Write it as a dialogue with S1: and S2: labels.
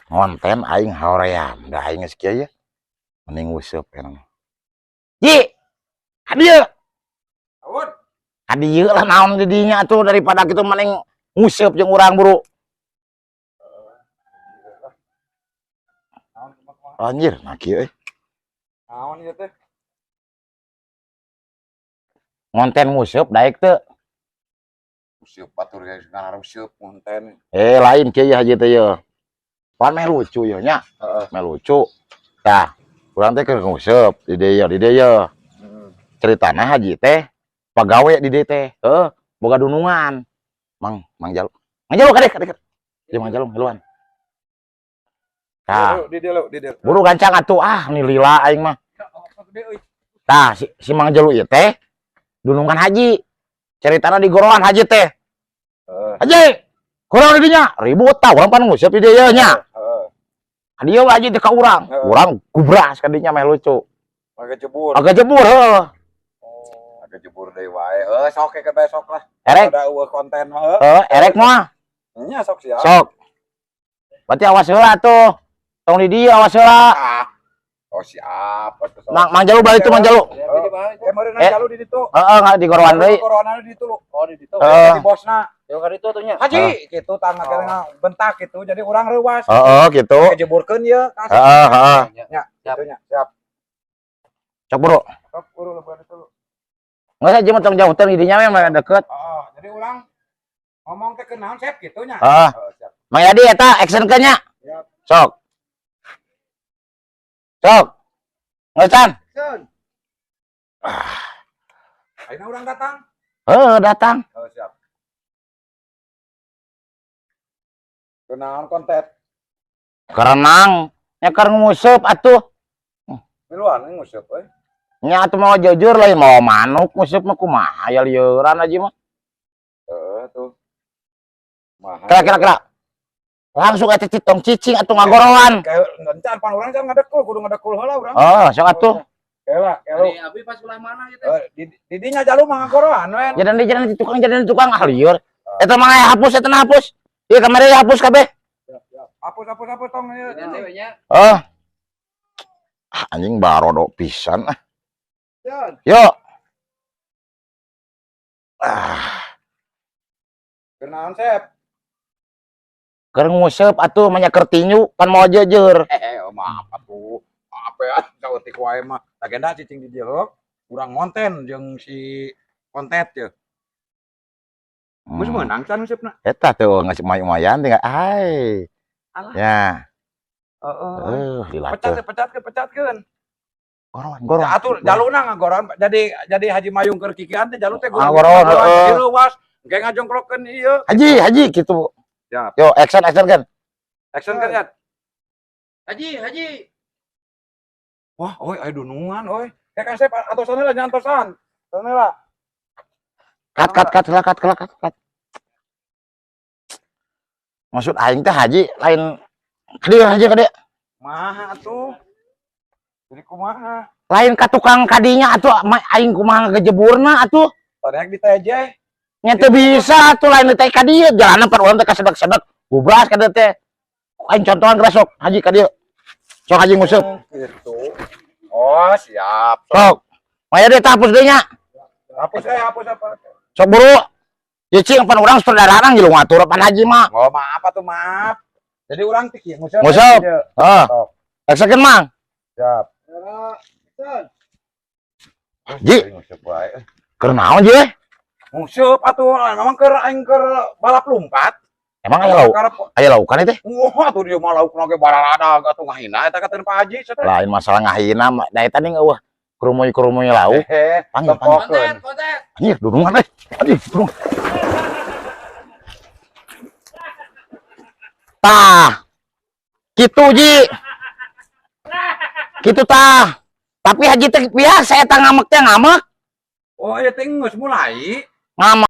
S1: Ngonten aing hoream, da aing geus kieu ye. Mending nguseup enak. Ji. Ka dieu.
S2: Awun.
S1: Ka dieu lah naon di dinya atuh daripada kitu mending nguseup jeung urang buru.
S2: Naon kumaha?
S1: Anjir, nah kieu euy.
S2: Naon ieu teh?
S1: Ngonten nguseup daek teu?
S2: Useup batur ge ngaran useup ngonten.
S1: Eh, lain kieu ya haji teh ye. Pan meh lucu ye nya.
S2: Heeh.
S1: Meh lucu. Tah, urang teh keur nguseup di dieu di dieu.
S2: Heeh.
S1: Ceritana haji teh pagawe di dieu teh. Heuh, boga dunungan. Mang, Mang Jalu. Mang Jalu kadek kadek. Ieu Mang Jalu miluan. Tah,
S2: Di dieu di dieu.
S1: Buru gancang atuh ah, ni lila aing mah. Tah, si Mang Jalu ieu teh dunungan haji. Ceritana di goroan haji teh.
S2: Heeh.
S1: Haji, kurang di dinya, ribut tah urang pan nguseup di dieu nya.
S2: Heeh.
S1: Ka dieu haji teh ka urang.
S2: Heeh.
S1: Urang gubras ka dinya meh lucu.
S2: Agak jebur.
S1: Agak jebur heuh.
S2: Oh, agak jebur deui wae. Heuh, sok ke besok lah.
S1: Erek,
S2: Ada eueuh konten mah heuh.
S1: heuh, erek mah.
S2: Nya sok siap.
S1: Sok. Berarti awas heula tuh. Tong di dieu awas heula.
S2: Ah. Oh, siap. Atuh, sok.
S1: Mang, Mang Jalu balik tuh Mang Jalu.
S2: Eh, meureun
S1: Eh.
S2: Jalu di ditu.
S1: Heeh, nggak di goroan deui.
S2: Corona di ditu lu.
S3: Oh, di ditu.
S1: Heeh.
S2: Di bosna.
S3: Yo ka ditu atuh nya.
S2: Haji gitu tangga oh. Bentak gitu. Jadi urang reuas.
S1: Heeh, gitu.
S2: Kejeburkeun ieu.
S1: Heeh, heeh.
S2: Nya, kitu nya. Siap.
S1: Sok buru.
S2: Sok buru lebar itu lu.
S1: Nggak usah mah tong jauh teh di dinya mah deket.
S2: Oh, jadi urang ngomong teh ke naon sep kitu nya.
S1: Heeh.
S2: Oh, siap.
S1: Mang Yadi eta action ke nya.
S2: Siap.
S1: Sok. Sok. Ngecan.
S2: Action. Ayeuna urang datang.
S1: Heuh, datang.
S2: Oh, siap. Kenaon konten?
S1: Kerenang, nya keur nguseup atuh.
S2: Miluan nguseup euy.
S1: Nya atuh mau jujur lain mau manuk nguseup mah kumaha ya lieuran aja mah.
S2: Heeh tuh. Maha.
S1: Kira kira kira. Langsung eta tong cicing atuh ngagoroan.
S2: Kayak encan pan urang can ngadekul, kudu ngadekul heula urang.
S1: Oh, sok atuh.
S2: Kela, kelo.
S3: Ari abi pas ulah mana ieu teh?
S2: Eh, di dinya jalu mah ngagoroan we.
S1: Jalan di jalan di tukang jalan di tukang ah lieur. Eta mah aya hapus eta mah hapus. Ieu kamari hapus kabeh.
S2: Hapus hapus hapus tong ieu.
S3: Nanti we nya.
S1: Oh. Ah, anjing barodo pisan ah.
S2: Jan.
S1: Yuk. Ah,
S2: Kenaon sep?
S1: keur nguseup atuh mah nya keur tinju pan mau jujur.
S2: Eh, maaf atuh. Maaf ya, saeutik wae mah. Agenda cicing di dieu heuh. Urang ngonten jeung si kontet ye. Geus meunang can nguseup-na.
S1: Eta tuh ngasih lumayan tinggal ai.
S2: Alah.
S1: Ya.
S2: Heeh.
S1: Lila
S2: Pecat
S1: teh.
S2: pecatkeun pecatkeun.
S1: Goroan, goroan.
S2: Ya, atuh jaluna ngagoroan jadi Haji Mayung keur kikian teh jalu teh
S1: Ah, goroan, heeh.
S2: Jadi reuas, engke ngajongkrokeun ieu.
S1: Haji, haji gitu.
S2: Siap.
S1: Yo, action, action kan.
S2: Action kan ya.
S3: Haji, haji.
S2: Wah, oi aya dunungan oi. Kayak kasep atosan heula nya antosan. Atosan heula.
S1: Cut, cut, cut, heula, cut, heula, cut, cut. Maksud aing teh haji lain kadieu haji kadieu.
S2: Maha atuh. Jadi kumaha?
S1: Lain ka tukang kadinya atuh aing kumaha ngejeburna atuh.
S2: Tadi di TJ.
S1: Nya teu bisa atuh lain teh ka dieu jalanan pan urang teh kasedek-sedek gubras ka dieu teh. Aing contohan geura sok haji ka dieu. Sok haji nguseup.
S2: Oh, gitu. Oh, siap.
S1: Sok. Maya deui tah hapus deui nya.
S2: Hapus hapus apa?
S1: Sok buru. Ya cing pan urang saudaraan jeung ngatur pan haji mah.
S2: Oh, maaf atuh, maaf. Jadi urang teh kieu nguseup.
S1: Nguseup. Heeh.
S2: Sok.
S1: Action Mang.
S2: Siap.
S1: Ji.
S2: Nguseup wae.
S1: Keur naon ji?
S2: Nguseup atuh memang keur aing keur balap lompat.
S1: Emang aya lauk? Aya laukan teh?
S2: Wah, atuh dia mah laukna ge bararadag atuh ngahina eta kateun Pak Haji cenah.
S1: Lain masalah ngahina mah. Da eta ning eueuh kerumuy-kerumuy lauk.
S2: Hehe,
S1: Panggil, panggil.
S3: Konten, konten.
S1: Anjir, durungan euy. Anjir, durungan. Tah. Kitu ji. Kitu tah. Tapi haji teh biasa eta ngamek teh ngamek.
S2: Oh, ieu teh geus mulai.
S1: Ngamek.